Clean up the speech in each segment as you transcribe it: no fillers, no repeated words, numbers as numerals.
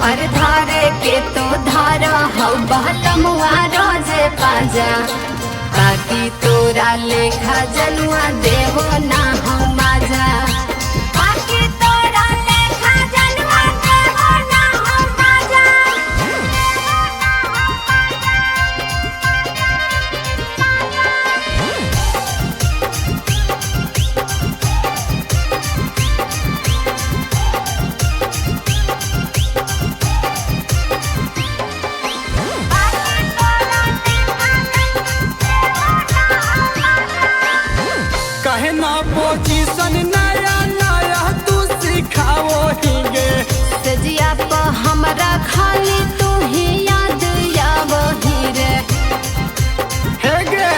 अरे धारे के तो धारा हौ बहलमुआ रोजे पाजा, बाकी तोरा लेखा जनुआ देवो ना हम माजा। बाकी तोरा लेखा जनुआ देवो ना हम माजा। कहे ना पोजीशन नया नया तू सिखाओ हीगे। सजिया प हमरा खाली तू ही याद आवही रे। हे गे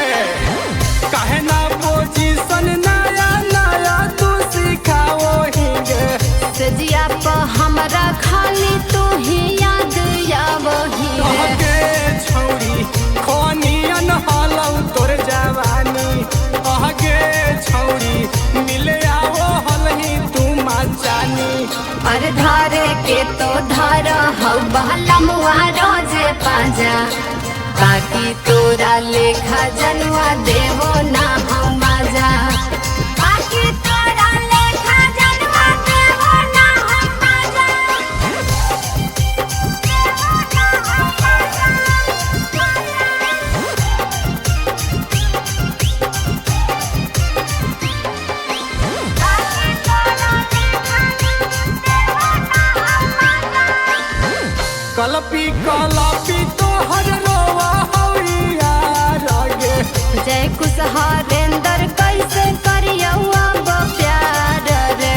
कहे ना पोजीशन नया नया तू सिखाओ हीगे। सजिया प हमरा खाली तू ही याद आवही रे। के छौरी खोनियन हलौ तोर जवानी। अहगे छौरी मिले आवो हलही तू मचानी। अरे धारे के तो धारा हौ बहलमुआ रोजे पाजा, बाकी तोरा लेखा जनुआ देवो ना हम माजा। बाकी तोरा लेखा जनुआ देवो ना हम माजा। कलपी कलपी तोहर रोवा हौरिया गे। जय कुशहरेंद्र कैसे करियौ अब प्यार रे।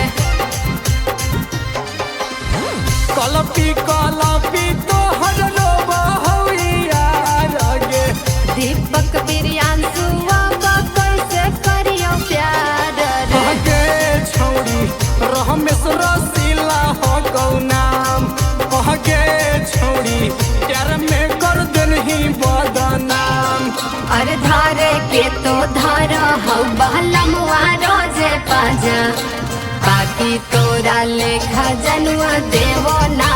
कलपी कलपी तोहर रोवा हौरिया गे। दीपक प्रियांशु अब कैसे करियौ प्यार रे। के छौरी रमेश रसीला हो गौ नाम। के छौरी प्यार में कर देलही बदनाम। अरे धारे के तो धारा हौ बहलमुआ रोजे पाजा, बाकी तोरा लेखा जनुआ देवो ना।